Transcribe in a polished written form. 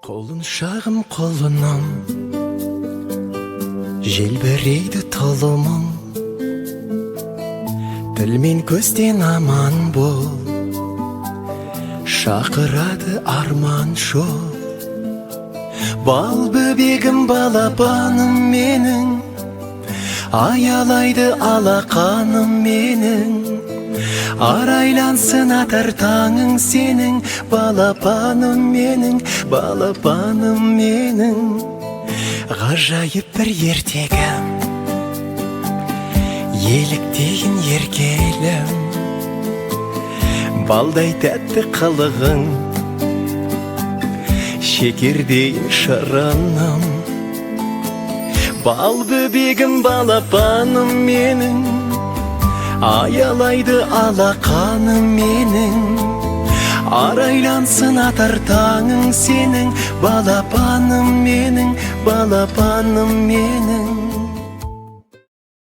Құлыншағым, құлыным, желбірейді тұлымың. Тіл мен көзден аман бол, шақырады арман жол. Бал бөбегім, балапаным менің, аялайды алақаным менің. Арайлансын атар таңың сенің, балапаным менің, балапаным менің. Ғажайып бір ертегім, еліктейін еркелім. Балдай тәтті қылығың, шекердейін шырыным. Бал бөбегім, балапаным менің, аялайды алақаным менің. Арайлансын атар таңың сенің, балапаным менің, балапаным менің.